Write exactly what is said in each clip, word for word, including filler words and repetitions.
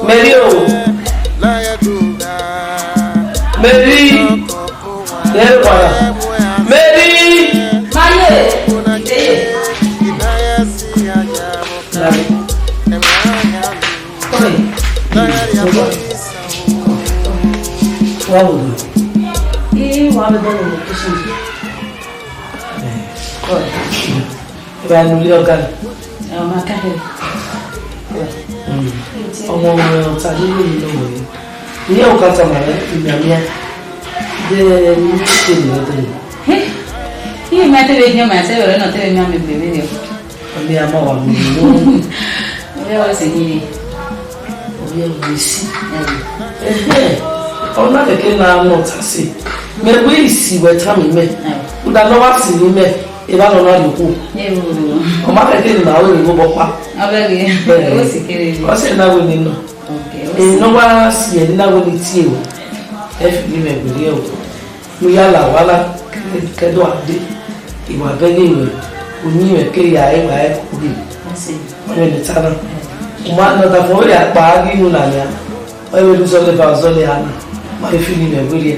Mary o. Mary. Mary. Maye. Oi. Wa wo do. Ii, wa vbe bọ vbe kitchen. Oi. Eva nu li ọga. Ẹ, ọ ma ka hẹ. Mm. Ọmọ ọta ni lo mi nọ wẹ. Iye ọka ta ma rẹ, imiamia. De ni te ni ọdẹ. He. Iye ma te vbe hiẹn ma se vbe nọ te vbe miẹn mi gbe vbe rẹ. Ọni a ma wa mu ni. Ọni a wa se ni. Ọni a wa si. Ẹhẹn. Ọna kẹkẹ na nọ ta se. Mẹ wẹ isi wẹ ta mi mẹ. Uda nọ wa si ni mẹ. Eva nọ na yokhu. Ọ ma kẹkẹ ni ma wẹ ni obọ pa. Abẹghe. Bẹghe. Ọ si kere. Ọ si na wẹ ni nọ. Okay. Eno wa si ẹre na wẹ ni tie o. Ẹ fi ni mẹ gbe o. Ne u ya la owa na, ke ẹdẹ ọre a dee, I wa bẹghe wẹ, uyinmwẹ keghi ya re wa ẹre kugbe. Ọnii ne I ta na. U ma nọ ọdafẹn vbe ya kpa ghi unu na nian, ọ vbe ne u zọlọ eva, u zọlọ eha na, ma vbe feel mwẹ werriẹ,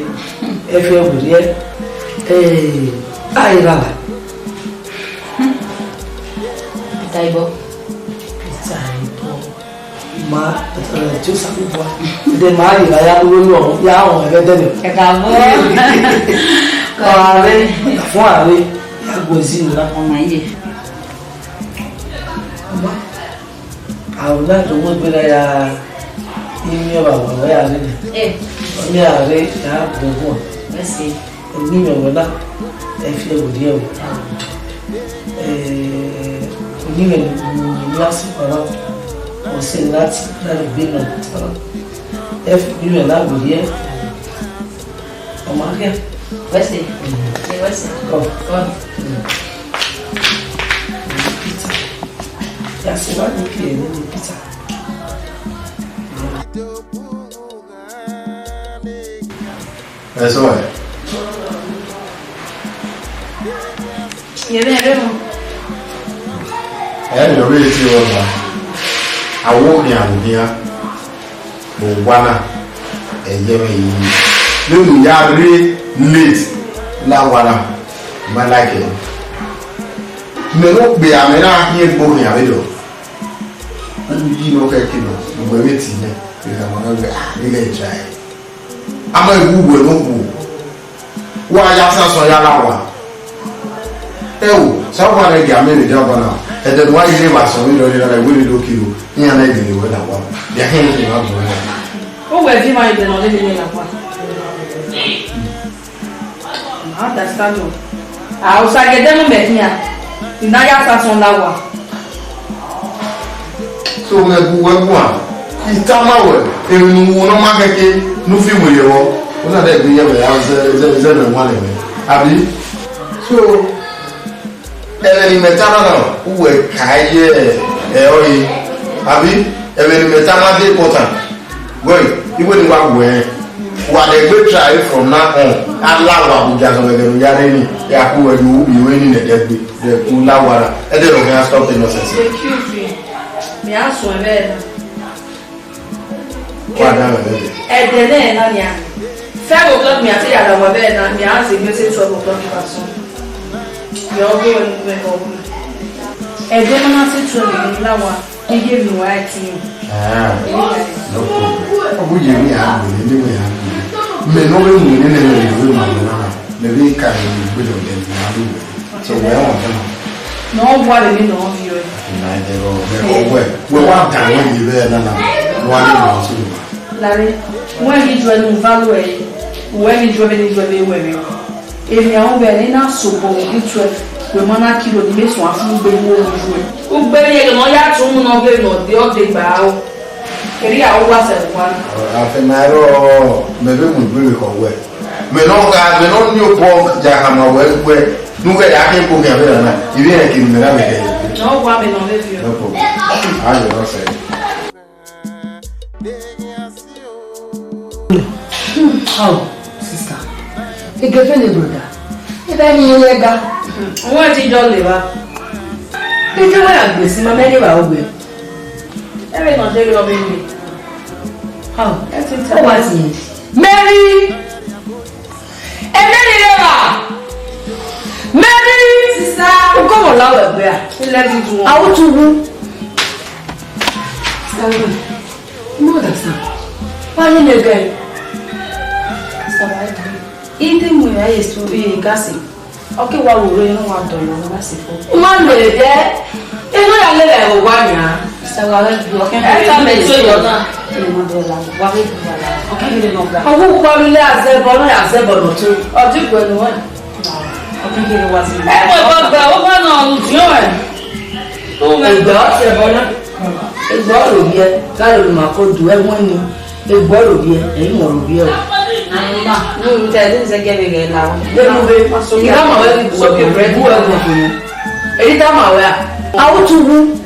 ẹ fi ẹre werriẹ. Eh, a i ra la. Peter Ibọ. Peter Ibọ. Ma, eh, Joseph Ibọ. De ma ye la ya ru ru, ya họn ẹghẹ dẹnẹ. Ẹ ka bọ. Ọre, fún ààrẹ, ya gbe zi nra. Ọmọ ye. Ọmọ. Àwọn náà tó wọ́n gbéra ya, imi ọba wà wẹ́ ààrẹ nẹ. Eh. Ọmọ ààrẹ, ya gbogbo. Ẹ ṣe. Uyinmwẹ wẹ na, ẹ fi ẹre werriẹ o. Eh, uyinmwẹ ne u last para, ọ sẹ ne a ti na vbe egbe nọ ta na. Ẹ fi uyinmwẹ na werriẹ. Ọ ma khian. Wẹ sẹ. Mm. Ẹ wẹ sẹ. Ọ. Ọ. Mm. Peter. Ya sẹ wa ni ke ne Peter. Ẹsọ ẹ. Yẹrẹ ẹrẹ mọ. Ẹ yọ vbe tie ọba. Awo khian, awo khian. Owa na, ẹ yẹ mwẹ yi. Vbene u ya rre late la owa na, I ma like ẹ. Mẹ ne okpia mẹ na khian egbe khian vbe dọ. U yi ne ọ khẹke nọ, ugbẹn vbe ti nẹ, vbe gha ma wẹ, ah, vbe lẹ ja ẹ. A ma wu uwẹ ne okhuo. Wa ya Samson ya la owa. Ẹo, sa owa rẹ gia mẹ vbe dia owa na. Ẹdẹ ne uwa ye vbe asọn vbe rọrriẹ na, wẹ rre do kiro, iran na gele wẹ la owa. Bia khin ne ma bu na. Uwẹ di ma ẹdẹ ne ọ lele mwẹ la owa. I understand you. Ah, Osa, ghe ẹdẹ mu mẹ khian. I na ya Samson la owa. So, mẹ gu wẹ guan. I tama wẹ, emwi ne u wu ne ọ ma khẹke, ne u fi werriẹ vbọ. U na dẹ gbe ye ẹmwẹ ya zẹ, zẹ, zẹ mẹ wanlẹ mwẹ. Abi? So, ẹmwẹ ne imẹ tama na, uwẹ ka ye ẹre ọre. Abi? Ẹmwẹ ne imẹ tama de important. Wẹ, iwe ne wa wẹ, wa dẹ gbe try from now on. A la wa bu dia zọmwẹ ẹghẹ ne u ya rre ni, ya ku wẹ ye ubi wẹ ni nẹ dẹ gbe, dẹ ku la wa ra. Ẹdẹ rọ khian stop the nonsense. Security. Mi a suẹn vbe na. Wa da wẹ lẹdẹ. Ẹdẹ nẹ na nia. Five o'clock mi a te ya da wa vbe na, mi a se gbe se twelve o'clock ba so. Mi ọ gbe wẹ ni gbe ọ gbe. Ẹdẹ na na se twelve ni la wa. Iye mi wa ẹtin. Ah, no problem. Ọ bu ye mi a gbe, ne mi a gbe. Mẹ ne ọ vbe mu ne mẹ ne vbe ma mẹ na, mẹ vbe ka ne mi gbe dọ dẹ mi a gbe. So wẹ ọ dẹ ma. Ne ọ wa re mi ne ọ viọ. Na de ro, wẹ, wẹ, wẹ wa da wẹ ye vbe na na. Wa ni ma so. Lare, wẹ ghi ju ẹnu va lu ẹ. Wẹ ghi ju ẹnu, ju ẹnu wẹ vbe. Emwi a ru vbe ẹre na sobọ vbe twelve, wẹ ma na kiro ne imẹ suẹn afu ugbe vbe oruju ẹre. Ugbe vbe ẹghẹ ne ọ ya tọn unu ne ọ ghe ne ọ de, ọ de gba aro. Kẹrẹ ya ru wa sẹ vbe owa na. Afe ma rọ, mẹ vbe mu egbe vbe khọ wẹ. Mẹ ne ọ gha, mẹ ne ọ ni obọ ya khama wẹ wẹ, ne u ghẹ ya khian ebo khian vbe na, I vbe rẹn kere mẹ na vbe khẹ. Ne ọ wa mẹ ne ọ vbe viọ. No problem. Aye, no sẹ. How, sister? Egefele brother. Ebe ni ile ga. Wọ́n ti jọ lè wa. Ebe wọ́n yà gbèsè ma mẹ́rin wà ó gbé. Ebe náà ṣe rí ọmọ ìwé. How? Ẹ ti tẹ́. Ó wá sí. Mary! Ebe ni ile wa. Mary! Sister! Uko mo la wẹ gbẹ a. Ilé ti dùn. Àwọn tún wú. Sister, you no understand. Why you make guy? Sister, why do? Ide mu ya Yesu e gasi. Oke wa wo re no wa do yo na si fo. Uma lo de. E no ya le le wa nya. Sister, wa re do. Oke. E ta me so yo na. E ma do la. Wa re do la. Oke, he no ga. Owo kwa mi le azebo na, azebo no tu. O ti gbe no wa. Oke, he wa si. E mo do gba, o ma no lu ti o e. Egbe ọtẹ bọna, egbe ọrọ obiẹ, gha roro ma ko du ẹwẹn ni, egbe ọrọ obiẹ, ẹyin mọ ọrọ obiẹ o. Ama, nu te de se ke be ge la. De mu be, i gha ma wẹ bu ẹgbọn fo ni. Eri ta ma wẹ a. A wu tu wu.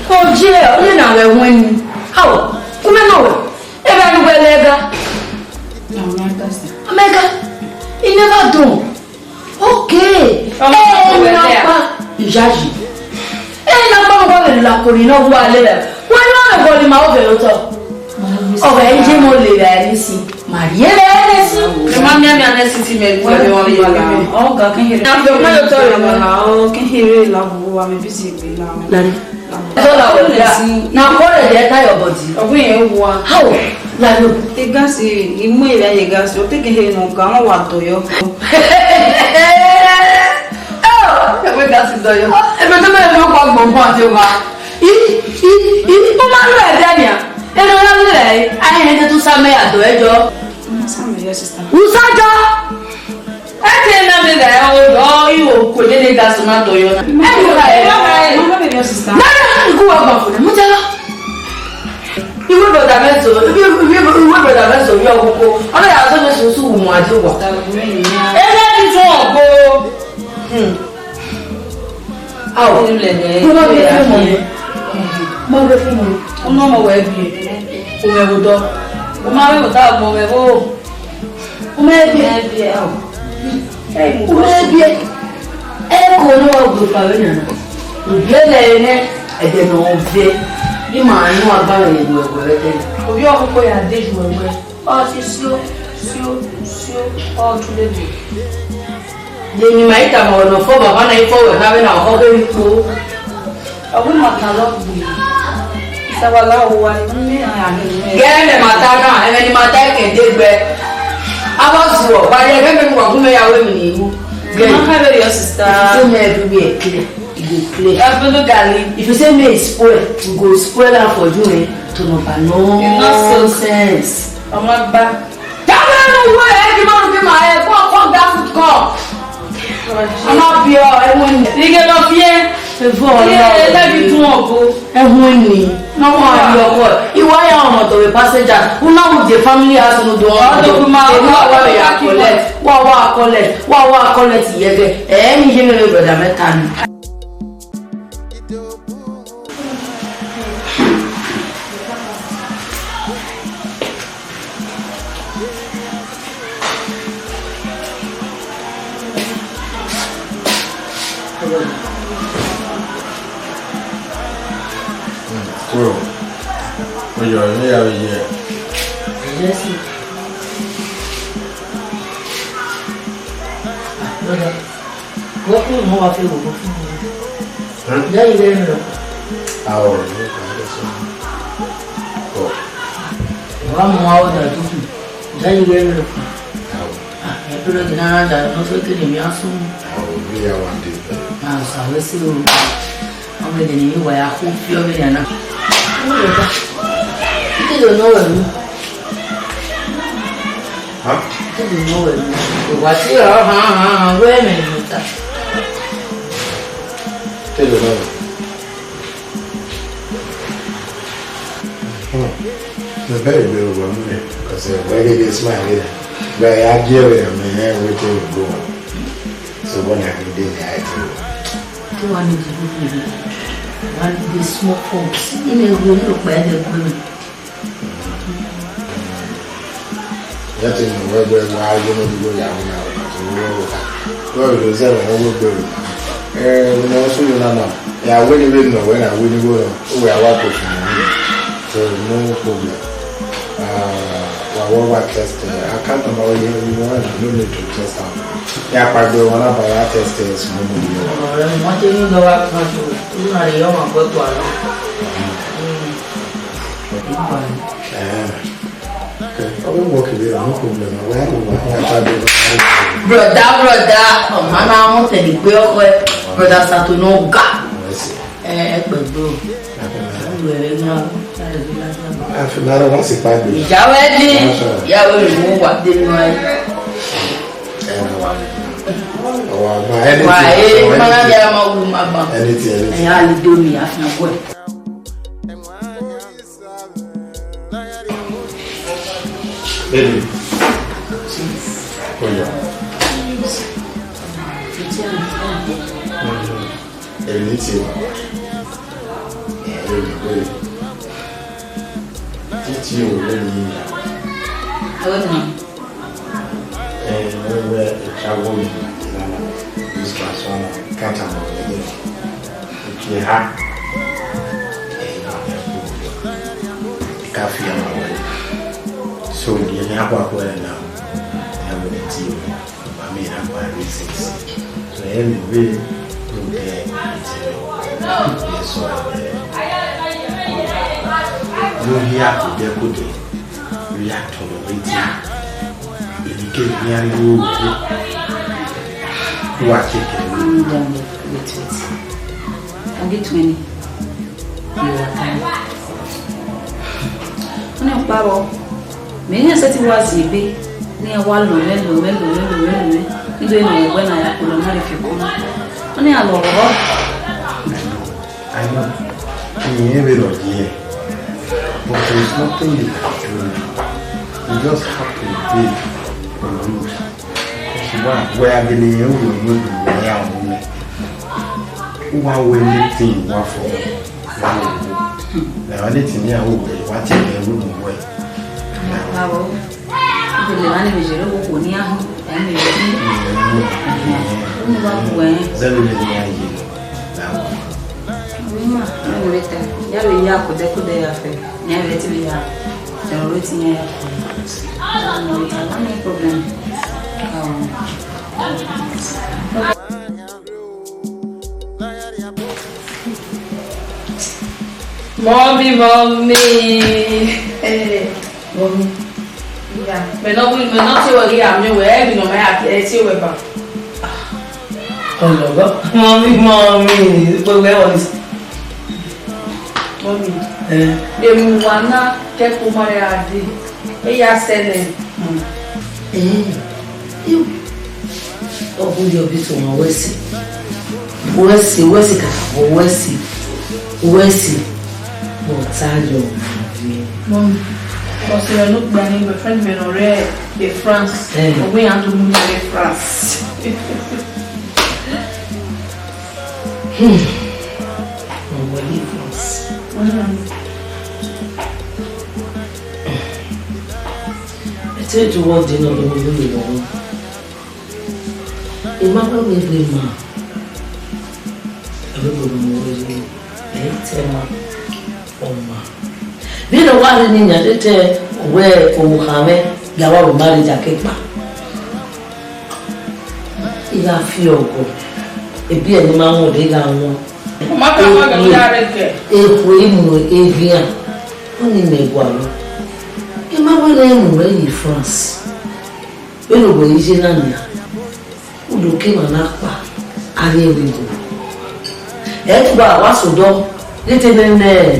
Ko je, o ye na wẹ ẹwẹn ni. How? Ku mẹ na wẹ. Ebe nu wẹ lẹga. Amẹga. I never do. Okay. Ọmọ ọmọ ẹ na pa ìyá yìí. Ẹ na pa ọmọ rẹ̀ la kò ní náà wà lẹ́rẹ̀. Wọ́n ní ọ̀rọ̀ bọ̀lì máa ó bẹ̀rẹ̀ tọ̀. Ọ̀rọ̀ ẹ jẹ́ mo lè rà ẹ ní sí. Màrí ẹ rẹ̀ ẹ ní sí. Ẹ má mí àmì àná sí ti mẹ gbọ́ ẹ wọn bí wà lára. Ọ̀gá kí n hẹrẹ. Ẹ má yọ tọrọ ẹ wọn. Kí n hẹrẹ la wo wa mi bí sì gbé la. Lari. Ẹzọ la wẹ dia. Na kọ rẹ dia ta your body. Ọgwẹ yẹn wa. How? Lari. Te gasi, imọ ẹ ya ye gasi, o te ke he no ga wọn wa do yo. Ẹgbẹ́ gasi dọyọ. Ẹgbẹ́ tó bẹ̀rẹ̀ ló pa gbọ̀ngbọ̀n àti ọba. I, i, i, ó máa ń lọ ẹ̀dá ni à. Ẹnu ọlá ló rẹ̀ ẹ́. Ayé ẹni tó tún sá mẹ́yà dọ̀ ẹ́ jọ. Wùsájọ́. Ẹ ti ẹ náà mi rẹ̀ ọ́ lọ, ihò kò lè lè ga sọ máa dọ̀ yọ náà. Ẹ ti rà ẹ́. Mama, mama, baby, your sister. Náà náà ikú wa gbà fún mi, mo jẹ́ lọ. Iwe brother mẹ so, iwe, iwe, iwe brother mẹ so, yọ koko. Ọlọ́yà tó ní sùúrù mọ̀ àdéhùn. Ẹ bẹ́ẹ̀ ni tún ọ̀gbọ́n. Hmm. Awo. Mo ma bẹ fún mọ. Mo bẹ fún mọ. Ọmọ ọmọ wẹ bi. O mẹ wo dọ. O ma wẹ wo ta ọmọ wẹ wo. O mẹ bi. Ẹ bi ẹ o. Ẹ mo. O mẹ bi ẹ. Ẹ ko no wa gbe pa we na. Lele ne ẹdẹ na ọvẹ. Ima nu agba rẹ ye wẹ wẹ. Obi ọkụkọ ya de ju wẹ wẹ. Ọ si sio, sio, sio, ọ tu lele. De ni ma ita ma ọnọ fọ baba na ifọ wẹ na vbe na ọhọ ghe ni kpo. Ọ wẹ ma ta lọ gbe. Isa wa la owa ni mi a ya ni mi. Gẹ ne ma ta na, ẹmwẹ ni ma ta ẹkẹ de gbẹ. Abọ zuọ, wa ye ghe me wa gu me ya wẹ mi ni ru. Gẹ. Ma ka be your sister. Say me everywhere clear. E go clear. Abulu gali. If you say me is spoil, we go spoil am for you, eh? To no ba nonsense. Ọmọ gba. Tell me no way, eh, the man with my head, come, come, that food come. I'm not pure, I won't. You get off here. Evo, yeah, let me do one go. Ẹhun ni, no one your call. Iwa ya ọmọ to be passenger. Una with the family house no do. Wa wa collect. Wa wa collect. Wa wa collect yege. Eh, ni yẹn lè brother mẹ́ta ni. Kuro. Oyo, ẹ ya ye. Jesse. Brother. Wọ́n kúrò mọ́ wa fẹ́ wò ó fún mi. Ìyá yìí lẹ́nu lọ. Àwọn ọ̀rọ̀ ló kàn án sọ. Ọ̀. Wọ́n á mú wa ọ̀dà tó kù. Ìyá yìí lẹ́nu lọ. Àwọn. Ẹ tó lọ́ọ́ ti náà dà lọ fẹ́ kéde mi á sún. Àwọn òbí ya wà dé. Máa sàwé sí o. Ọmọ ẹ̀dẹ̀ ni yóò wáyà kó fi ọmọ ẹ̀dẹ̀ náà. Ó lè bá. Títí lò náà wẹ̀ mí. Hã? Títí lò náà wẹ̀ mí. Ìwà tí ọ̀rọ̀ hàn hàn hàn wẹ́ mẹ̀ ló ta. Títí lò náà wẹ̀. Hmm. The very well one, because uh, why they dey smile here? But I get where I'm here, waiting to go. So when I go there, I do. Kí wàá ní ìdìbò bèrè? Wàá ní the small folks. Ilé ìwé ló pa ẹ̀dẹ̀ gbọ́n. Nothing, wẹ, wẹ, wẹ, I don't know the way I wanna, I don't know what I, wẹ, wẹ, zẹ, wẹ, wẹ, wẹ, wẹ. Eh, wẹ, no, so you know now. Ya wẹ ni wẹ nọ, wẹ na wẹ ni wẹ nọ. O wẹ a wa ko fun. So, no problem. Ah, wa, wa, wa test, eh, account number, you, you want, no need to test am. Ya pa gbe wọn na ba ya test, eh, small money. Ọ̀rẹ́ mi, wọ́n ti ní lọ́wọ́ kan tó, ó máa rí ọmọ gbẹ́gbọ́ àná. Mm. Eh. Okay, I will work with you, no problem. I will have to work. Brother, brother, ọmọ náà mọ̀ tẹ̀lé pé ọkọ ẹ, brother Sato náà ga. Ẹ, ẹ pẹ̀lú. Ìwé rẹ̀ náà, láti fi láti náà. A fi lára wá sí pàdé. Ìyàwó ẹ ní, ìyàwó rẹ̀ mú wà dé nínú ayé. Ẹ wà. Ọwọ́ àgbà, anything, wà á yé, anything. Mọ́nà bí a máa wù máa gbà. Anything, anything. Ẹ̀yà àlejò mi, àfihàn bọ̀ ẹ̀. Baby. Oh, yeah. Èmi ti wà. Ẹ̀rọ ìwé. Títí òwe ni ìyá. Ẹ̀rọ ìwé ìtrawọ́ mi ìlànà. This class one, kátà mọ̀ ọ́ lẹ́yìn. Uki eha, ẹ, ka fi ama wẹ. So, ye ne akwa kue na, ẹ wẹ ne ti, ba mi na gba reasons. So, ẹ mi wẹ, no de, ẹ, yes, so, ẹ, no hia kode kode. We are tolerating. Enikẹni ne a ru owo, wa check ẹre. Calm down a little bit. Can you twenty? You are time. Ọnii ọkpa vbọ, mẹ i yan sẹtin wa zi egbe, ne iran wa lọ mwẹ, lọ mwẹ, lọ mwẹ, lọ mwẹ, lọ mwẹ. Ido ne ọ wẹ ne a ya kpolo na rre fi ẹko na. Ọnii a lọ vbọ. I know. I know. Irẹn vbe rọ ye, but there is nothing you can do now. You just have to obey the rules. Because why? Wẹ a gele rẹn ru ẹmwẹ do wẹ ya wu nẹ. Uwa wẹ anything uwa fọ, uwa wẹ wu. Na anything ne a ru wẹ, wa tie ẹre ru mu wẹ. Bravo. Ibe lẹ emwa ni vbe ye rre okhuo ne iran họn, ẹ i vbe ye. Unu gha gu ẹre. Zẹ vbene iran ye na wa. Ima, ẹ wẹ ta, ya vbe ya kodẹkodẹ ya fẹ, ne ẹ vbe te vbe ya, ẹrọ vbe te iran ya. No problem. Um, Mommy, mommy. Mommy. Yeah. Mẹ nọ, mẹ nọ tie wẹ ghi a miẹn wẹ, ẹ ghi nọ ma ya tie wẹ ba. Ọlọghọ. Mommy, mommy. Gbogbo ẹ wọ ni. Mommy. Eh. Emu wa na kẹkun ma ya dee. E ya sẹ nẹ. Hmm. Eh. Iu. Ọ bu yọ bi sẹ ọmwa wẹ si. Wẹ si, wẹ si kakabọ, wẹ si. Wẹ si. But ta yọ ọmwa viẹ. Mọmi, ọse rẹ ne okpia ni boyfriend mẹ ne ọ rre e France. Eh. Ọ wẹ iran do mu rre France. Hmm. Ọ wẹ rre France. Mm. Ẹte do wẹ ọdẹ ne ọ do mu rre vbọ. I ma wẹ wẹ egbe ma, ẹvbo ebo ne ọ mu wẹ ye, ẹ i te ma, ọ ma. Vbene ọ wa rre ne iran te te wẹ omukhan mwẹ ya wa ru marriage akekpa. I gha fi ọgọ, ebi ẹre ne ima wọn de gha wọn. Ọ ma ka wọn ghe ya rre kẹ. Ekhue mu eghian, ọnii mẹ gualọ. I ma wẹ ne ẹ mu mwẹ ye France. Vbene wẹ i ye na nian, u do ke emwa na kpa, a ghi ẹre ebo. Ẹ i tugha wa sẹ odọ, ne te nene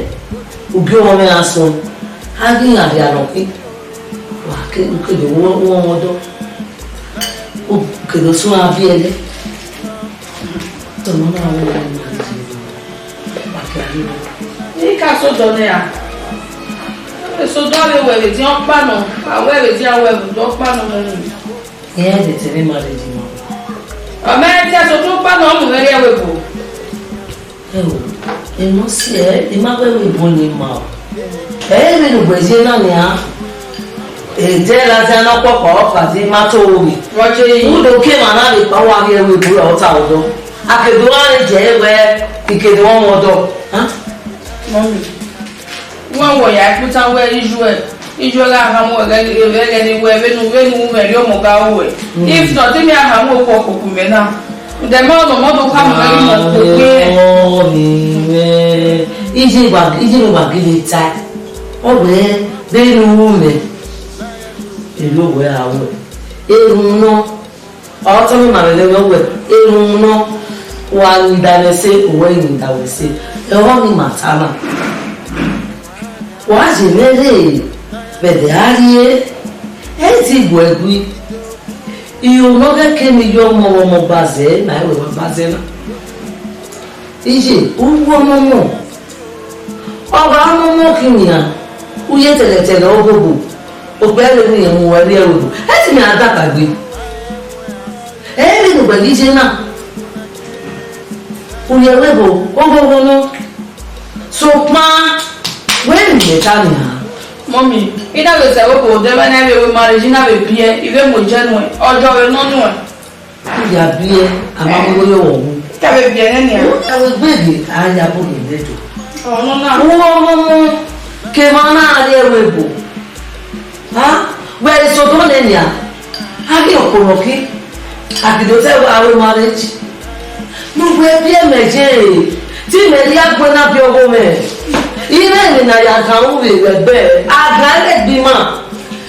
ugie ọmọ mwẹ gha suẹn, a ghi iran rhia nọ khin. Wa ke, u ke do wọ, wọ, wọ odọ. U ke do suẹn a biẹ nẹ. Tọmọ na wọ, wọ, wọ, wọ, wọ. I ka sẹ odọ nẹ ra? Sẹ odọ vbe wẹ vbe diọn ọkpa nọ, a wẹ vbe diọn wẹ vbe odọ ọkpa nọ nẹ. Iran vbe te vbe marriage ma. Ọ ma te sẹ odọ ọkpa nọ, ọ mu mwẹ rhie ẹvbo ebo. Ẹ o, emọ si ẹ, I ma wẹ vbe ebo ne ima o. Ẹ i vbe ne ugbẹn ye na nian. Ẹdẹ ladian ne ọ kpọkpọ ọkpa di ma to omi. Wọ́n ṣe yìí. Udo ke ma na vbe kpa wa ghi ẹvbo ebo ọta ọdọ. Akedo gha rhe jẹ wẹ, ikedo ọmọ ọdọ. Mọmi, wẹ wọ ya kputa wẹ ijuẹ, ijuẹ gha kha mu ẹghẹ ni, ẹghẹ ni wẹ vbene, vbene u mwẹ rhie ọmọ gha ruẹ. If not, te mẹ a kha mu okhuo koko mẹ na. Dẹ mẹ ọdọ, mẹ ọdọ kha mu ẹghẹ ni mẹ koko. Ọni mwẹ, iye wa, iye wa gele ta. Ọ wẹ, vbene u mwẹ, ero wẹ a wẹ. Erhunmwu nọ, ọ tọ mwẹ ma vbe lẹghẹ wẹ, erhunmwu nọ, wa rinda mwẹ ẹse, owẹ rinda wẹ ẹse. Ẹmwẹ ni ma ta na. Wa ye mwẹ rre, vbe ẹdẹ a rrie, ẹ i ti gu ẹe gui. Iro ne ọ ghẹ ke ne I ye ọmọ ọmọ gba zẹ, ma i wẹ wa gba zẹ na. Iye, u wu ọmọ ọmọ. Ọ gha ọmọ ọmọ khin nian, u ye tẹlẹtẹlẹ ogogo, okpia vbe ne irẹn mu uwẹ rrie ẹvbo. Ẹ ti mẹ a dakagbe. Ẹ i re ne uwẹ ghi ye na. U ye ẹvbo ogogo nọ. Sokpan, wẹ ne imẹ ta nian. Mọmi, I na vbe sẹ vbe obọ odẹ vbe na vbe ru marriage, I na vbe biẹ, I vbe mu jẹ nuẹn, ọjọ vbe nọ nuẹn. I ya biẹ, a ma mu igho ye ọmọ wu. Ka vbe biẹ nẹ nian. A vbe gbe ghe, a ya bu ghe nẹ do. Ọmọ na. Uwu ọmọ mu, ke emwa na rrie ẹvbo ebo. Ha? Wẹ i sodọ nẹ nian. A ghi ọkpọlọ khin. A ghi do sẹ wẹ a ru marriage. Ne uwẹ biẹ mẹ ye, te imẹ rhie agbọn na biẹ ọghe mwẹ. I mwẹ emwi ne a ya gan ru vbe ẹgbẹ, a gan ẹre gbe ima.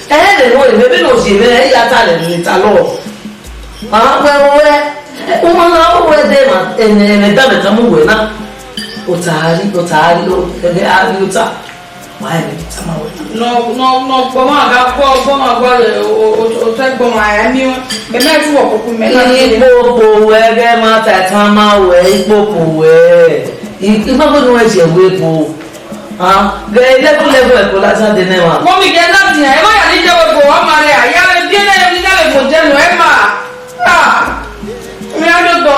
Ẹ i re ne ọ re mwẹ, vbene ọ ye mwẹ, ẹ i ya ta nẹ ne I talọ. A wẹ ruẹ, u ma na ru ẹdẹ na, ẹmwẹ, ẹmwẹ da mẹ tama uwẹ na. Ota gha rri, ota gha rri, ẹghẹ a rri ota, wa ẹmwẹ tama wẹ. Nọ, nọ, nọ, gbọmọ aga kọ, gbọmọ aga, o, o, o, otọ gbọmọ a mi, mẹ mẹ tu wọ koko mẹ na. Ikpokpo wẹ, ẹghẹ ma ta tama wẹ, ikpokpo wẹ. I, I ma gbẹnu ẹjẹ wẹ ebo. Ah, ghe eleven eleven ẹko ladian de nẹ emwa. Mọmi, ghe ladian, ẹ ma ya ni jẹ wẹ ebo, ọ ma rẹ, a ya vbe biẹ nẹ, emwi na vbe mu jẹ nuẹn, ẹ ma. Ah, mi a do gbọ.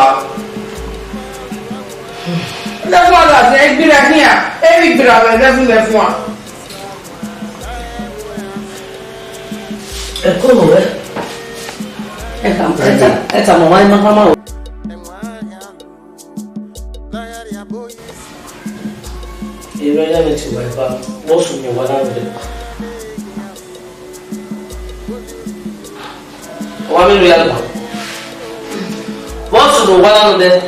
Eleven eleven, ẹ gbira khian, ẹ vbe gbira vbe eleven eleven a. Ẹko nọ wẹ. Ẹ ka, ẹ ta, ẹ ta mọ wa ima khama o. Erha ya mwẹ tie uwa eva, vbọ sunu ne uwa na rre? Ọ wa mwẹ erha ya lọma. Vbọ sunu ne uwa na rre?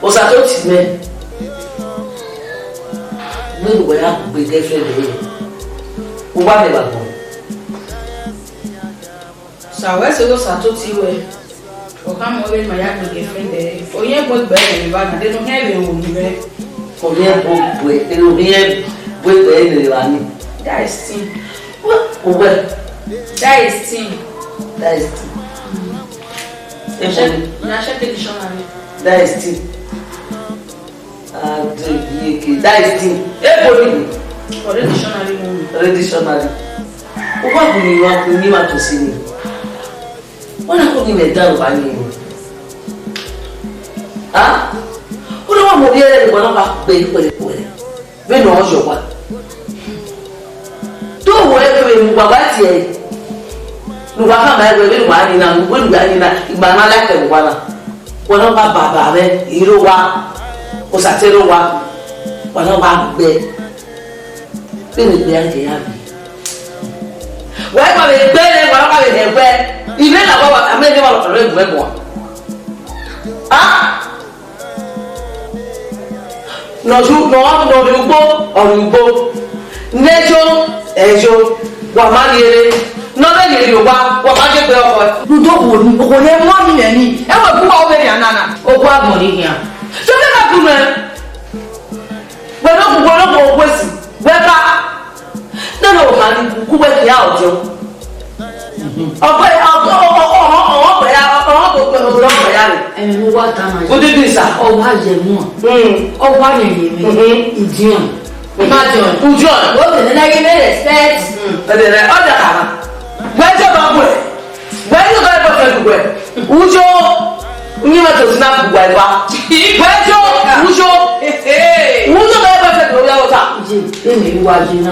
Osatoti mwẹ, vbene uwa ya gbe girlfriend ẹre, uwa mwẹ vbe agbọn. Sa wẹ sẹ Osatoti wẹ, ọ khama mwẹ vbene ima ya gbe girlfriend ẹre, ọ yẹn bu egbe ẹre vbe evba na, de ne ọ khian vbe ru ni mwẹ. Ọ yẹn bu egbe, ọ yẹn bu egbe ẹre vbe evba ni. That is thing. Uwẹ. That is thing. That is thing. Ebo ni. Na check the dictionary. That is thing. Adegiyeke, that is thing. Ebo ni. Ọre dictionary mu. Ọre dictionary. Uwa bu ni wa bu ni ma to si ni. Wọ́n náà kò ní mẹ dá ọba yẹn o. Ah? Wọ́n náà wà mọ̀ bí ẹrẹ́ ìwọ náà bá gbé pẹ̀lẹ́pẹ̀lẹ́. Bẹ́ẹ̀ ni wọ́n yọ wa. Tó wọ ẹ pé mu bàbá tiẹ̀. Lu wa kàn báyìí wẹ̀, bẹ́ẹ̀ ni wàá nina, wẹ́n lu wàá nina, ìgbà náà láìpẹ́ wà náà. Wọ́n náà bá bàbá rẹ̀, ìró wa, òsàtẹ́rọ̀ wa, wọ́n náà bá gbẹ. Bẹ́ẹ̀ ni ìgbé àjẹ́ yà mí. Wẹ́ẹ́ kọ́ lè gbé lé, wọ́n náà bá lè hẹ̀ wẹ́. Ìlú ìlàwọ́ wa, àmì ẹni wà lọ́kọ̀ọ́ lóyún ẹ̀gbọ́n. Ah! Nọju, nọ, nọ rugbo, ọ rugbo. Nẹjo, ẹjo. Wa ma rhiere. Nọ vbe rhiere owa, wa ma ghe gbe ọkhọ. Ludo wo ni, owo ne mọ ni mẹ ni. Ẹ wẹ bu wa obere anana. Ogu agbọn ni hian. So ke ka bu mẹ. Wẹ no bu, wẹ no bu ogu esi. Wẹ ka. Nene ohan ni ku wẹ khian ọdiọn. Ọgbẹ, ọgbẹ, ọgbẹ, ọgbẹ ya, ọgbẹ, ọgbẹ, ọgbẹ ya rẹ. Ẹmwẹ ne uwa ta na ye. Udi bi sa. Ọ wa ye ẹmwẹ. Hmm. Ọ wa ye ẹmwẹ. Mhm. Idiọn. Ma diọn. Udiọn. O tẹlẹ na ye me respect. Hmm. Ọ tẹlẹ, ọ da kama. Wẹ jọ ba wẹ. Wẹ jọ ba wẹ. Ujo. Ni ma to sina ku wa iwa. Wẹ jọ, ujo. Ujo ba wẹ fẹ ko ya wota. Ye, emi wa ye na.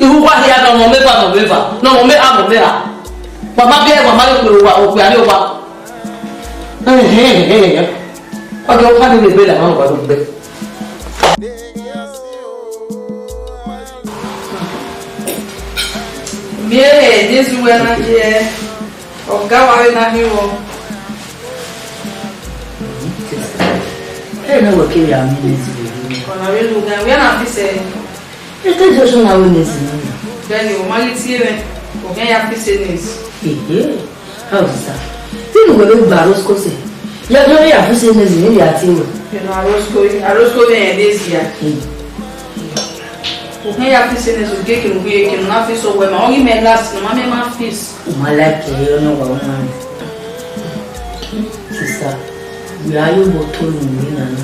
Ihu wa hia nọ mọ meva, nọ meva, nọ mọ meva, nọ meva. Wa ma biẹ, wa ma yo kpe owa, okpia ni owa. Ọ gẹ ọkpa ni vbe ebe la ma wa do gbe. Miẹn ehe ne ezi wẹ na ye, ọga wa vbe na hin wọ. Ẹ na wẹ kevbe a miẹn ne ezi vbe ebe. Ọ na vbe lu gan, wẹ na fi sẹ. Eke Joshua na wẹ ne ezi nọ. Bẹẹni, ọ ma ghi tie mwẹ, ọ khian ya fi sẹ ne ezi. Ehe. How is that? Te ne uwẹ vbe gba Roscoe sẹ, ya ghi ya fi sẹ ne ezi, ne ya tie wẹ. You know, Roscoe, Roscoe vbe rẹn ne ezi ya. Hmm. Okhian ya fix ne so gie kene ughe kene na fix wẹ ma, ọ ghi mẹ last ne ma mẹ ma fix. U ma like ẹre, ọ nọ wa u ma rẹn. Sister, wẹ a ye obọ to ne uwẹ na na.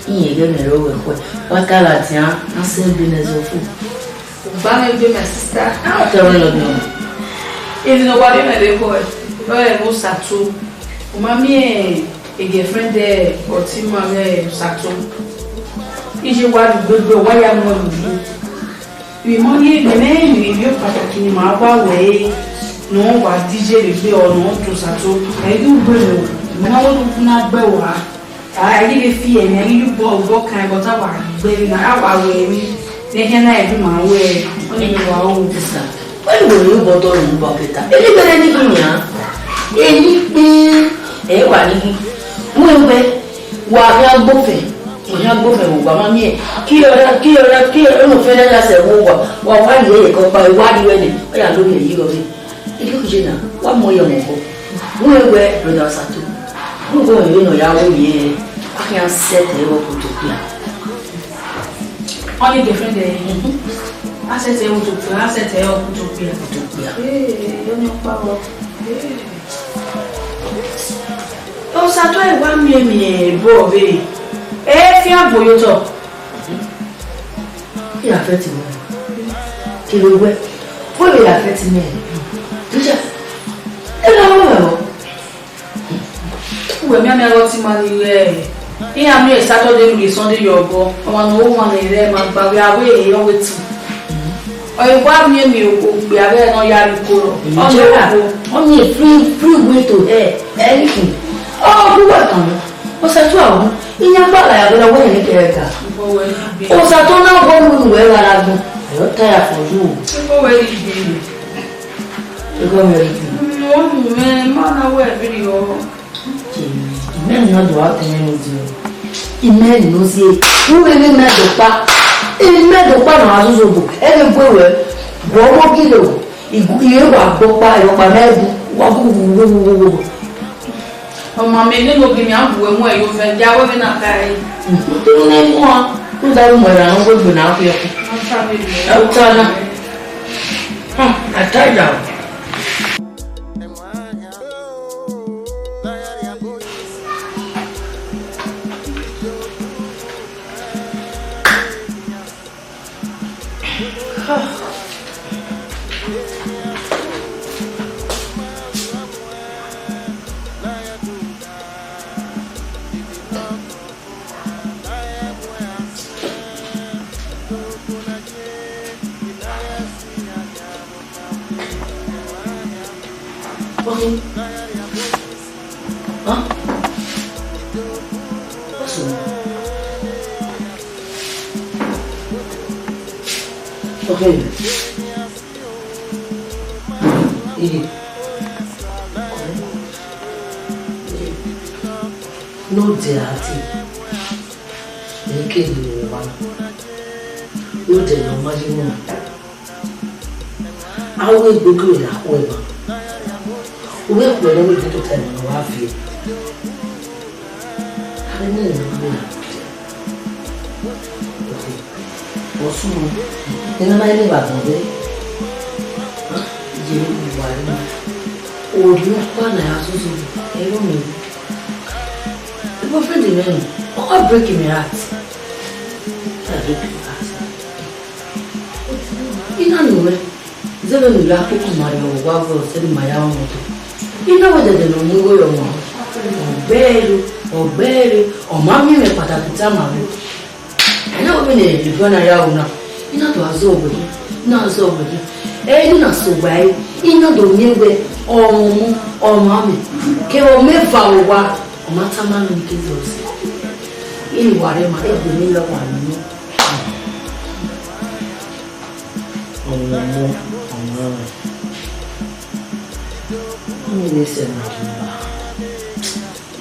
Iye ghẹ mẹ rọ wẹ khuẹ. Wa ta ladian, a sẹ ebe ne zọ fu. Ugba mwẹ egbe, my sister. A tẹ wẹ lọ nọ. Emwi ne ọ wa rhie mwẹ vbe ekhọe, ọ rẹ vbe Osato. U ma miẹn girlfriend ẹre, ọtẹn ima vbe Osato. Iye wa rhie ugbegbe, ọ wa ya mu ẹre ugbo. Vbe imọ rhie, mẹ mẹ rẹn emwi vbe ọkpakaki ne ima wa wẹ ẹre, ne ọ wa dije vbe egbe, ọ ne ọ do Osato. Ẹ i ghi ugbo emwi, mẹ na wẹ ne u na gbe ẹre ua. A i ghi vbe fi ẹre, a i ghi ye obọ, obọ kan, but a wa gbe ẹre na, a wa wẹ ẹre, ne ẹkhian na ẹre ma wẹ, ọ ni wa o. Sister, wẹ ne uwẹ rhie obọ dọlọ mu ba kẹta? Eni gberra ni ghi yan, eni kpii, ẹ wa ni ghi. Wẹ wẹ, wa khian gbofẹn, wa khian gbofẹn vbe owa ma miẹn. Kiyọrọ, kiyọrọ, kiyọrọ, ne ofẹn na ya sẹ vbe owa, wa wa rhie ẹre kọkpa, wa rhie ẹre, ọ ya lo miẹn yi rọre. Ivbi okhije na, wa mu ẹre ọmọ ọkọ. Wẹ wẹ, brother Osato, wẹ wẹ ọmọ ne ọ ya ru ovbi ẹre, a khian sẹtin ẹre vbe ọkpotọ okpia. Ọ ni girlfriend ẹre? Mhm. A sẹtin ẹre vbe ọkpotọ okpia, a sẹtin ẹre vbe ọkpotọ okpia. Ọkpotọ okpia. Ee, ọ ni ọkpa vbọ. Ee. Osato ẹre wa miẹn miẹn ebo ọvbehe, e fian gbe ye otọ. Iran fẹ te wẹ, kevbe wẹ, wẹ vbe ra fẹ te mẹ. Teacher, ẹ gha wẹ vbọ. Uwẹ mianmian ghe ọtẹn ima ni ghẹ iran miẹn Saturday rhie Sunday ye obọ, ọmwa ne ọ wan ne rẹ ma gba vbe avbe ehe ọ wẹ te. Ọ wa miẹn miẹn okpia vbe ne ọ ya rrie ukoro. Ọ miẹn free, free way to hell, anything. Ọ gu wẹ kan, Osato ahụ, iyan gba la ya vbe na wẹ ne kẹrẹ ga. Osato na wẹ nu wẹ gha ra gbọn. Ẹ ọ ta ya fọ yu. Ebo wẹ ri gbe. Ego mẹ ri gbe. Mo nu mẹ, ma na wẹ viri ọ. Imẹ ne ọ do a tẹn ne odi. Imẹ ne ọ zie. U vbe ne imẹ do kpa. Imẹ do kpa na azuzu obo. Ẹ vbe gue wẹ. Wọ wo gi lo. Igu, iye wa gbọ kpa, ẹ kpa mẹ gu. Wa gu gu gu gu gu gu. Ọmọ mi, nene ogi mẹ, a bu ẹmwẹ yo vẹ, dia wẹ vbe na ka ẹre. Te ne u na mu a, u da ru mẹ ra, u gbe na fi ẹkun. Ọ ta vbe ru. Ẹ, u ta na. Hmm, I tie down. Hã? What's wrong? Okay. Iri. Ne odẹ a te, ne ke ni vbe owa na. Ne odẹ ne ọ ma ye na. A wẹ egbe gele na khu ẹmwẹ. U vbe khuẹ ne ọ vbe tota emwa ne ọ wa viẹ. Avbe ne emwa vbe na. Ọsun, ne ma ne evba bọ vbe. Ye wa na. Orhiọkpa na ya zozo, ẹ i ru mẹ. Boyfriend mwẹ nọ, ọ wa break my heart. Ọ wa break my heart. I na nọ ruẹ, zẹ vbene u ya koko ma rrie ọvbokhan vbe ọse ne ima ya mwẹ otọ. I na wẹ dẹdẹ ne ọ mu igho ye ọmwa, ọ gbe ẹre, ọ gbe ẹre, ọ ma miẹn mwẹ kpataki tama mwẹ. Ẹ na wẹ vbene Bibiana ya ru na, I na do a zọ wẹ, I na zọ wẹ. Ẹ i na sẹ ogba ẹre, I na do miẹn wẹ ọmọ ọmọ, ọmọ amẹ, kevbe ọmọ eva owa, ọ ma tama mwẹ ne I ke zẹ ọse. I ni wa rre ma, egbe ne I la wa nọ. Ọmọ ọmọ, ọmọ amẹ. Ọmọ ne sẹ na ọmọ.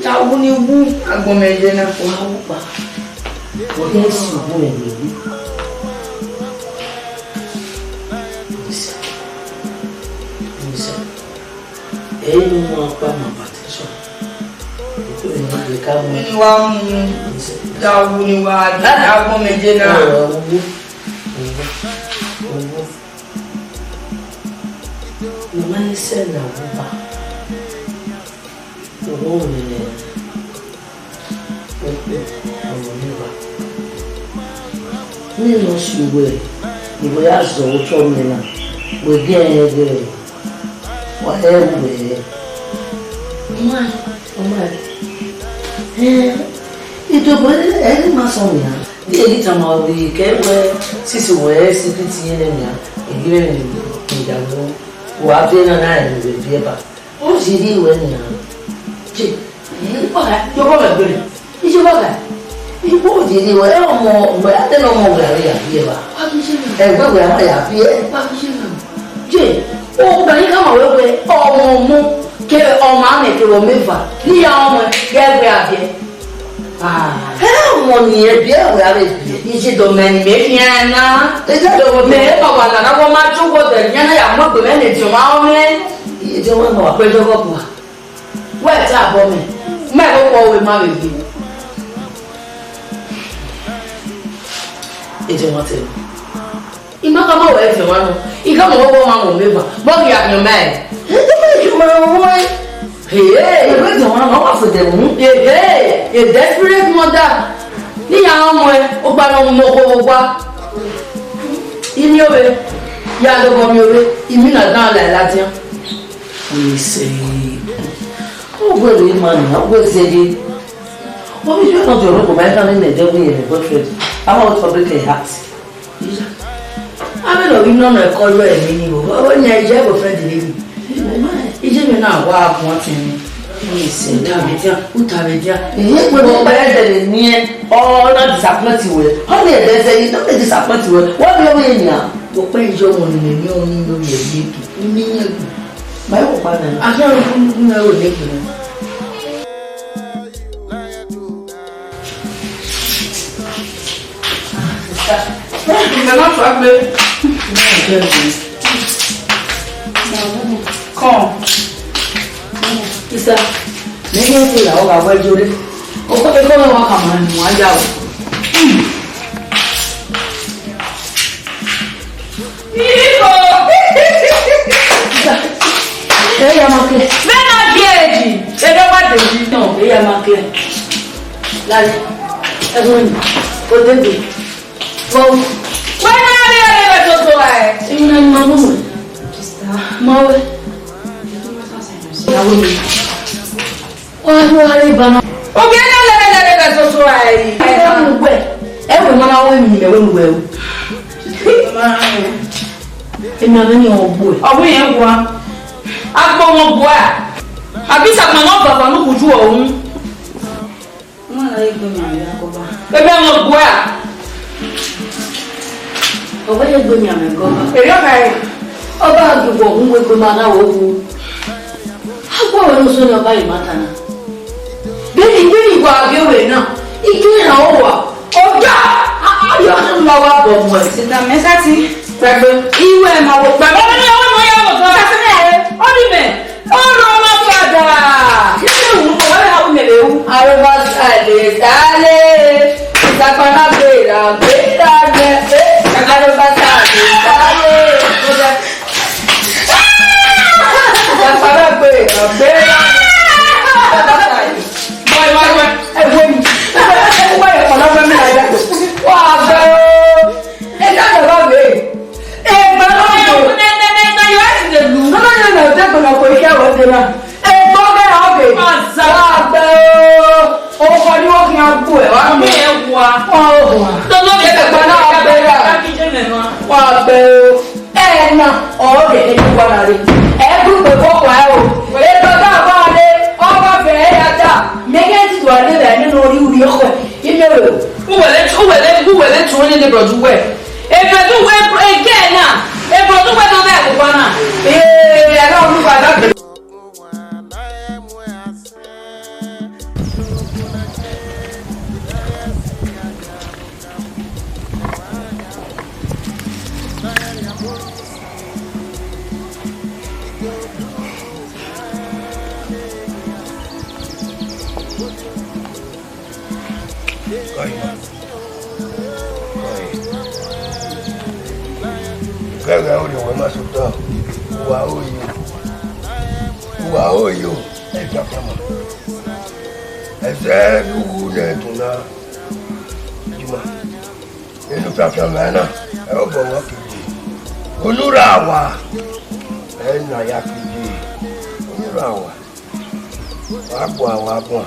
Ya wu ni wu agbọn mẹ ye na. Wa wu kpa. Wẹ ghẹ si ugbẹn vbe wu. Nisa. Nisa. Ẹ i nu wa kpa ma baptism. Ẹ i nu wa mu. Nisa. Ya wu ni wa agbọn mẹ ye na. Ẹ, wu. Wu. Wu. Mama ni sẹ na wu ba. Ọmọ mwẹ, ọmọ mwẹ wa. Ne nọ si wẹ, ne wẹ ya zọ otọ mwẹ na, wẹ gẹn ghe, wa hẹ wẹ. Ọmọ, ọmọ. Eh, idobọ ẹre ma sọ mẹ a. Ẹ i tama wẹ kẹ wẹ, sisi wẹ si bi ti yẹn nẹ mẹ a. Ẹ ghi rẹ ne ya wẹ, wa biẹ na na ẹre vbe biẹ ba. Ọ zirri ruẹ nian. Je, ọgha, yọghọ mwẹ gbere. Iye ọgha, iye ọ zirri ruẹ, ẹ ọmọ, wẹ a te ne ọmọ wẹ a ya biẹ ba. Wa ghi ye na. Ẹ wẹ wẹ a ma ya biẹ. Wa ghi ye na. Je, ọgha, I khama wẹ wẹ, ọmọ ọmọ, ke ọmọ amẹ ke ọmọ eva, ne I ya ọmọ, ghẹ wẹ a biẹ. Ah. Ẹ ọmọ ni ẹ biẹ wẹ a vbe biẹ. Iye dọ mẹ ni mẹ khian na. Ẹ jẹ dọ wẹ mẹ ma wa na, na wọ ma ju wọ dẹ, yan na ya mu egbe mẹ ne diọn ma ọmọ. Iye diọn ma ma wa. Wẹ jọghọ bua. Wẹ ta abọ mẹ. Mẹ vbe kpọ wẹ ma vbe gbe. Ẹ jẹ ma te. I ma ka ma wẹ ẹfe ọmwa nọ. I ka ma wẹ ọmwa mu mẹ eva. Bọ ghi a khian mẹ. Ẹ jẹ ma khian ma wẹ. Hey, hey, wẹ dẹ wan, ọ wa fo dẹ wu. Hey, hey, a desperate mother. Ni ya ọmọ ẹ, o gba nọ mu okhuo vbe ogua. Imi ovbe, ya dọbọ miẹn ovbe, imi na dan la ladian. Wẹ sẹ, ọ wẹ rre ma na, ọ wẹ zẹgbe. Ọ vbe yọ nọ dọrọ kọ ba ẹkan ne mẹ dẹ wẹ yẹ mẹ boyfriend. Ama otọ break her heart. Avbe ne ọ ghi nọ nọ ẹko yọ ẹmwẹ ni vbo, ọ wẹ yan iye boyfriend rre ni. Iye mwẹ na wa guan tẹn ni. Uta vbe dia, uta vbe dia. Ehe, wẹ ọkpa ẹdẹ ne niẹn, ọ na disappoint wẹ. Ọ ni ẹdẹ zẹ ni, ọ na disappoint wẹ. Wẹ ọmọ nian. Ọkpa iye ọmọ ni mẹ ni ọ ni no ye ye ke. Ni mi yan gu. Ma yo pa na. A kẹ ro ku na ro ne ke. Come. Sister, mẹ ye te la ọgha wẹ jore. Ọkọ, ẹkọ na wa ka ma nu wa ya o. Iko! Ẹ ya ma kẹ. Vbene ọ gie eji, ẹdẹ wa de eji. No, ẹ ya ma kẹ. Lale, ẹgbọn ni, odede. Vọ. Wẹ na rre ẹre vbe toto rae. Emwi na ni ma mu wẹ. Ma wẹ. Ya wẹ mi. Wa, wa re ba na. Ogie na lẹghẹlẹghẹ vbe toto rae. Ẹ mu wẹ. Ẹ wẹ ma na wẹ mi, mẹ wẹ mu wẹ o. Emwi na ni ọ gbe. Ọ wẹ irẹn gua. Agbo wọn gua. Abi sakpa ne ọ vava ne ukhuju ọhun. Ọmọ na ye gbe miẹn amẹ gha gọba. Ebe ọmọ gua. Ọ wẹ ye gbe miẹn amẹ gọba. Erriọ kha re. Ọba ghi wọ hu wẹ gbe ma na wo wu. A gua wẹ ne usọ ne ọba ye ma ta na. Beni, beni wa ghe wẹ na. Ike na ọ wa. Ọga. A, a, ya na wa wa bọ mu ẹse. Na mẹ sa ti. Pẹpẹ. Iwẹ ma wo. Pẹpẹ ọmọ ni ọmọ ya wo. Sa ti mẹ. Ọ ni mẹ. Ọrọmọ fada! Kí ló wù ú? Wọ́n lè ha wí mẹ̀lẹ́ wù. Arúgbó sàlè sàlè, ìsàpàlà gbéra gbéra gbẹ. Arúgbó sàlè sàlè, ìsàpàlà gbéra gbéra gbẹ. Bọ́ọ̀ ni wọ́n gbẹ. Ẹ wo mi. Ẹ wo mi. Ẹ wo mi. Wọ́n á gbẹ o. Ẹ dábàá bá mi. Egbe na ọghe. Nana yọ ẹtin de lu. Nana yọ na de gbọnọ ko ike awẹ de na. Egbe ọghe ọghe. Ọza. Wa gbe o. Ọkọ ni wọ́n fi hàn gbọ ẹ wa. Ọmọ ẹ wa. Wa o wa. Tọ́lọ́ mi ẹgbẹ́ náà wà bẹ́ẹ̀ rà. Wa gbe o. Ẹ na ọghe ẹ ti wà láre. Ẹ gbúgbẹ fọkọ ẹ o. Egbe ọghe àwọn adé. Ọba bẹ̀rẹ̀ yàtà. Mẹ́gẹ́ ti wà nílẹ̀ nínú orí orí ọkọ̀. Ime o. Uwẹ le, uwẹ le, uwẹ le tun ne brother uwẹ. E brother uwẹ, e girl na, e brother uwẹ do vẹ ẹvbo na. Ee, ẹ na ru baba. Kọe. Kọe. Gẹgẹ orhiọn wẹ ma sotọ, uwa ro yo. Uwa ro yo, ẹ fiafia ma. Ẹzẹ ne u ru nẹ ẹdun na, Juma. Enu fiafia ma na, ẹ obọ wọn ke je. Unu ra wa, ẹ na ya ke je. Unu ra wa. Wa guan, wa guan.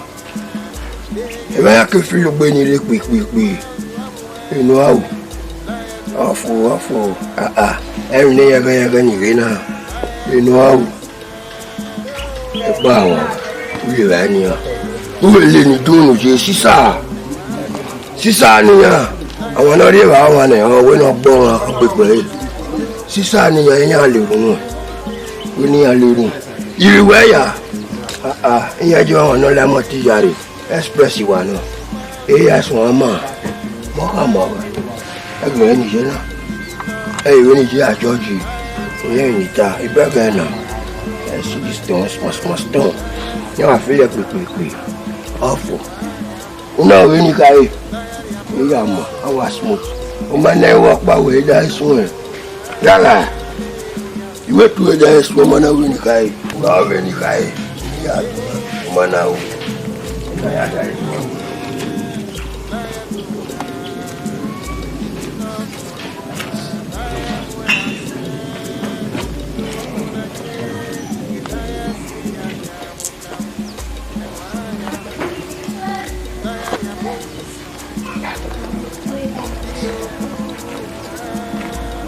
Emwa ya ke filo gbe ni rre kpekpekpe. Enu a ru. Ọfo, ọfo. Ah, ah. Ẹmwẹ ne yẹghẹyẹghẹ ni rre na. Enu a ru. Ẹkpa wọn. U le vba nian. U vbe le ni dunu ye sisa. Sisa nian. Àwọn ne ọ rri evba wan nẹ, ọ wẹ ne ọ gbọ wan, ọ kpekpe ẹre. Sisa nian, iran le ru wọn. Wẹ ne iran le ru. Ivbi wẹ ya. Ah, ah, iran je ọmwa ne ọ la ẹmwẹ ọtẹn iyare, express wa nọ. Eya suẹn ma, mọ kha ma wẹ. Ẹgbẹrẹ ni ye na. Ẹ i vbe ni ye a judge. Oye ni ta, ibẹgẹ na. Ẹ si di stone, small, small stone. Iran wa feel kpekpekpe. Ọfo. Una vbe ni khare. Eya ma, a wa smooth. Ọ ma na ẹvbo ọkpa wẹ da suẹn. Yala. Iwe tu ẹdẹ ẹsùn ọmọ na vbe ni khare. Wa vbe ni khare. Ọmọ na o.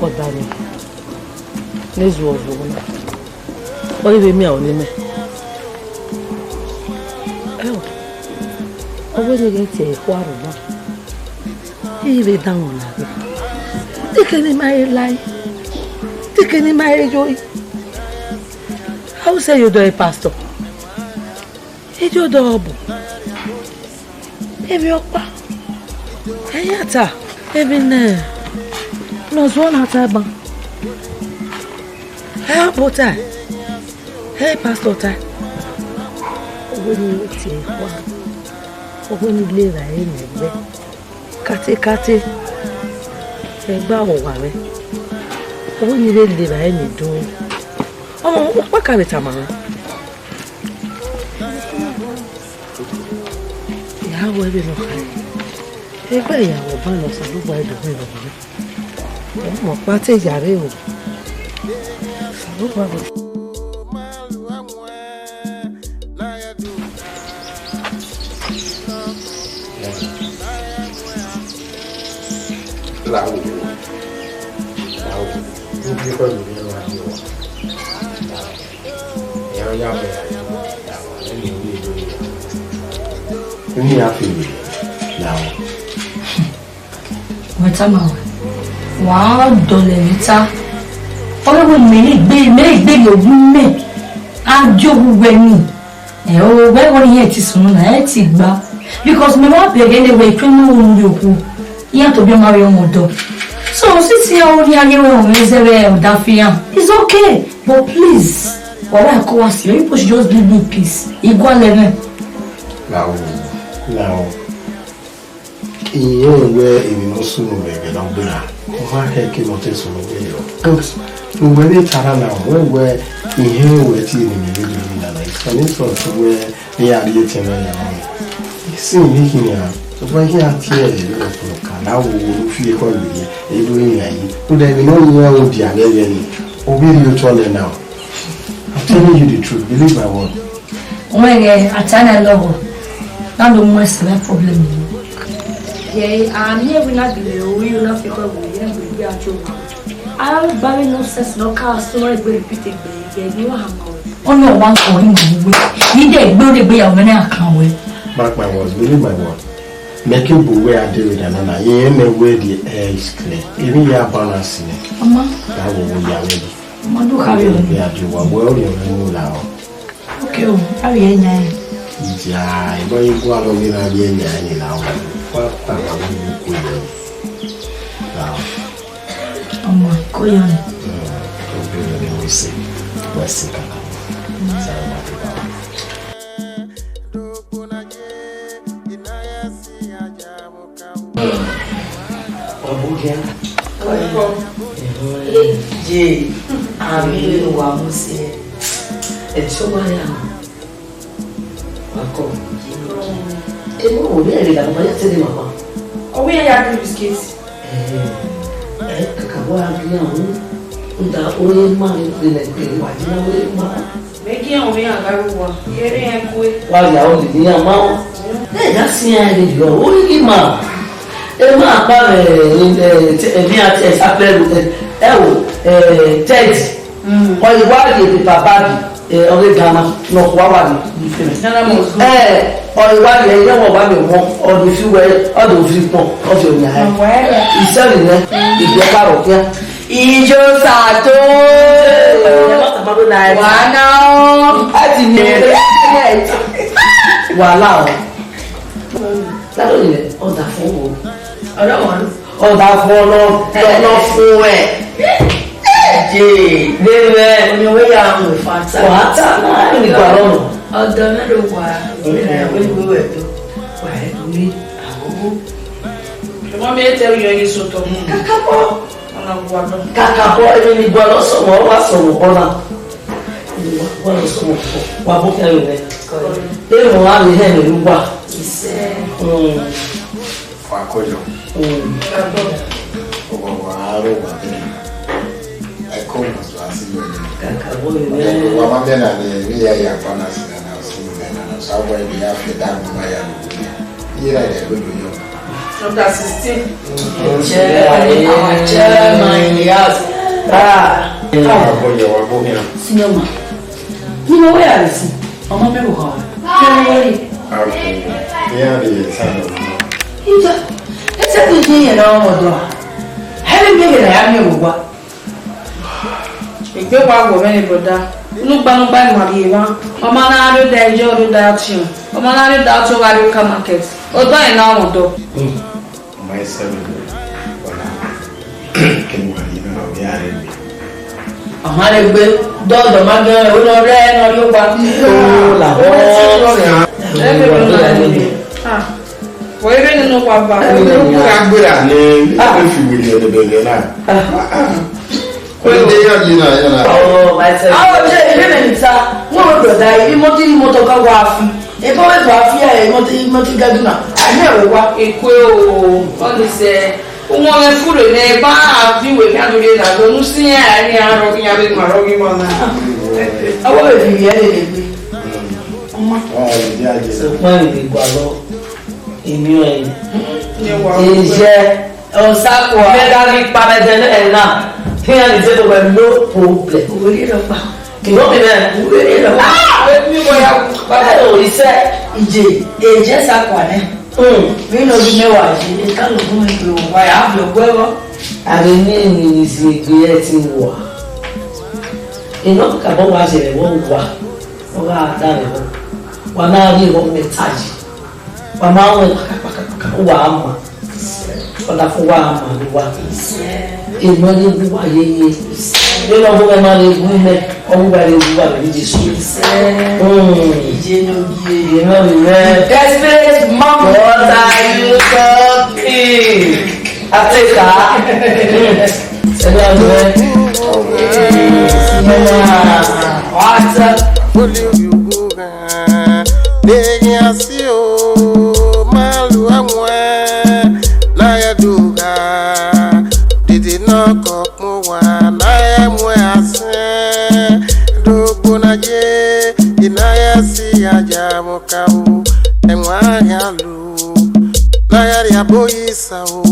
Ọdavbe ne zuọzuọ na, ọ i vbe miẹn aro ne imẹ. Ẹo, ọ wẹ ne I ghẹ tie ẹre khua rhunmwuda, I vbe danmwẹ ọna gbe. Te I kẹ ne ima he lae, te I kẹ ne ima he yoi. A u sẹ ye odọ e pastor. Ejo dọ bu. Emwi ọkpa. Ẹ ya ta. Emwi ne, ne ọ zuọ na ta ban. Ẹ ọbo ta. Ẹ pastor ta. Ọ wẹ ne I tie ẹre khua. Ọ wẹ ne I leva ẹre ne ẹgbẹ. Katekate. Ẹgbẹ a vbe wa mwẹ. Ọ wẹ ne I vbe leva ẹre ne do. Ọmọ, ọkpa ka vbe tama mwẹ. Ya wẹ vbene ọ khare. Egbe ya wẹ ọba ne Osanobua do wẹ vbe ọmọ. Ọmọ ọkpa te ya rre o. Osanobua vbe. Lawo, lawo, u biẹ kọ lele ẹre wa ye wa. Lawo. Emwi ya fi vbe la wọn. Wẹ tama wẹ, wa dọlọ emwi ta. Ọ wẹ mẹ ne egbe, mẹ egbe ne owu mẹ, a gie owu wẹ ni. Ẹ o, wẹ wẹ ni ẹ ti sunu na, ẹ ti gba. Because mẹ wa bẹghe ne wẹ ikun mu unu ye okhuo. Iran tobọ ma vbe ọmọ ọdọ. So, since iran ho ne iran ye wẹ ọmọ zẹ vbe ọdafẹn iran, it's okay. But please, wa wa ko wa si, you people should just leave me in peace. Igualẹ mwẹ. Lawo, lawo. Irẹn wẹ emwi ne ọ sunu mwẹ vbe nọ gbera, ọ ma khẹ ke ne ọ te sunu mwẹ yọ. But ne uwẹ vbe tara na, wẹ wẹ irẹn wẹ tie ne imẹ vbe do emwi nana, it's an insult to wẹ ne iran rhie etẹn mwẹ yan mwẹ. Sin vbe khin nian, sokpan I khian tie ẹre vbe ọkpọlọ ka na wo wo ne u fi ekhọe vbe rhie, e do emwi a yi. Rhunmwuda emwi ne ọ yin iran odia vbe ẹghẹ nii, ọ vbe rhie otọ nẹ na. I'm telling you the truth, believe my word. Wẹ ghẹ, a ta na lọghọ, na do mu ẹsẹ vbe problem ni. Ye, a miẹn wẹ na gele ru iye na fi ekhọe vbe rhie, egbe a jo wa. A ba vbe nonsense ne ọ ka sunu egbe repeat egbe, ye ni wa hama wẹ. Ọni ọwa kọ ri ma wẹ. Ni de egbe, ọ de egbe ya wẹ na kan wẹ. Mark my words, believe my word. Mẹ ke bu wẹ a de vbe nana na, irẹn mẹ wẹ the air is clear. Emwi ya balance nẹ. Ọma. Ya wo wo ya wẹ ni. Ọma do kha vbe. Egbe a de wa, wẹ ọ rhie mwẹ mu la o. Okay o, a vbe yan ẹn. Iya, ebo ye gualọ ghe na vbe yan ẹn la o. Wa ta wa ni ku ye. La o. Ọmọ, ko ya ni. Mm, o bi ni we se, we se kaka. Sa ma ti ba. Ọbụghịa. Je, ami wa muse. Ẹtọ wa ya. Akọ. Emo wo ni ẹre la ba ya tẹle mama. Ọ wẹ ya kiri biscuit. Ẹ, ẹ, kaka wa ghi ahun. Nda ore ma ni pe ne pe wa di na ore ma. Mẹ gi ẹmwẹ iran gha ru uwa, I re iran kue. Wa gha ru iran ma o. Ẹ ya si iran re yọ, o ri ma. E ma pa vbe, ẹ, te, ẹ, mi a te, ẹ, sa pẹ ru, ẹ, ẹ o, ẹ, Ted. Mm. Ọ ye wa ye paper bag, ẹ, ọ ghe Ghana, nọ kua wa ni. Ghana must go. Ẹ, ọ ye wa ye, ẹ, wa wa mi mo, ọ ni fi wẹ, ọ do fi pọn, ọ fi oya ẹ. Ọwẹ. Isẹ ni nẹ, ìgbẹ́ kàrọ̀ kíá. Ijo sato. Wa na o. A ti mi. Wàhálà o. Lalo yẹ, ọ̀dà fún o. Ọ̀dà wọn. Ọ̀dà fún ọ lọ, lọ, lọ fún ẹ. Jee, bẹ́ẹ̀. Omi owó ya ń wò fata. Wà á tà náà ní ìgbà lọ́nà. Ọ̀dọ̀ mẹ́rin wà, ìwé ìwé ẹ̀dọ́. Wà á dùn ní àwòrán. Ṣùgbọ́n mi ò tẹ́ ìyọ yín sọ̀tọ̀. Kàkà bọ́. Ọ̀nà gbọ́dọ̀. Kàkà bọ́, èmi ni gbọ́dọ̀ sọ̀rọ̀, wá sọ̀rọ̀ bọ́lá. Wa bo khian vbe mwẹ. Emọ gha vbe hẹ mwẹ ne uwa. Wa koyo. Ọghọghọ a ro wa dee. Ẹko must wa si wẹ. Wa ma miẹn na ni emwi ya ya kpa na si na na si wẹ na na. Sa wẹ ni ya fi da mu ma ya lu. Iye na de ko do yo. Number sixteen. Chairman, our chairman in the house. Ah. Wa bo yo, wa bo yo. Senior man. Ni mo wẹ a lè sìn, ọmọ mi wò kàn wá. Kí ló rí? Iye a lè sá lọ. Ìjà, ẹ ṣe kí n ṣe yẹn náà ọmọ ọ̀dọ̀. Ẹ lè mi yẹn náà yá mi wò wá. Egbe wa wọ mwẹ ne brother. Unu gbanugba ni ma rhie emwa. Ọma na rre da ẹyọ rre da ọtiọn. Ọma na rre da ọtiọn gha rrie Oka market. Odọ rẹn na mwẹ odọ. Ọma i sẹ vbe wẹ, wẹ na, kẹ ne uwa rhie na, ọ ghi a rre egbe. Ọma rre egbe, dọdọ ma gẹ ẹre ne ọ rre ne ọ rrie owa. O la, o la. Ẹ vbe wẹ na rre egbe. Ah. Wẹ vbe nene owa ba. Ẹ vbe wẹ na gbera ne, a vbe fi wẹ ne ẹdẹ bẹgẹ na. Ah. Wẹ de ya di na, ya na. Oh, my son. Awo je, ebe mẹ ni ta, wọn ro brother, imoto, imoto ka wa fi. Ebe wẹ wa fi, imoto, imoto ga du na. A ni ẹro wa. Ekwe o, ọ ni sẹ. Uwọn mwẹ fure nẹ, ba a fi wẹ mi a do rhie na, do nu si yẹn, a ni a rọ, ya vbe ma rọ, vbe ma na. Awo vbe fi yẹn lele gbe. Ọma. Sokpan ẹ vbe gualọ, emwi ọnrẹn. Yẹn wa. Ejẹ. Osako a. Mẹ gha ghi kpa mẹ dẹ nẹ na. Iran ni zẹdẹ wẹ no problem. Uwẹ rhie rọkpa. Kìnnà mi mẹ. Uwẹ rhie rọkpa. Ah, wẹ mi wọ ya. Baba o isẹ. Ije, eje Osako a nẹ. Hmm. Mi no bi mẹ wa je. E ka lo gun mi pe o wa ya bi ogbe ẹvọ. A ghi ne emwi ni zin egbe ẹre te wa. Enọ kakabọ wa zẹrẹ vbọ wa. Ọ gha da vbe ẹvbo. Wa na rhie ẹvbo mẹ ta yi. Wa ma rẹn kpakakpakakpaka, uwa ma. Ọdafẹn uwa ma ne uwa. Emọ ne uwa yeye. Vbene ọvbokhan ma ne gu mẹ, ọ wu uwa ne gu uwa vbe Jesu. Mm. Iye ne ọ gie. Iye ne ọ gie. Desperate man. What are you talking? Ateka. Mm. Ẹni ọdún ẹ. Sinimá. What's up? Deghẹ a si o, ma lu ẹwẹn, na ghẹ do gha, dede ne ọ kọ kpọn uwa, na ghẹ mu ẹn asẹn, do gbo na ye, I na ghẹ si ya ya vbe ọka o, ẹwẹn a gha lu, na ghẹ rhie abo yi sa o.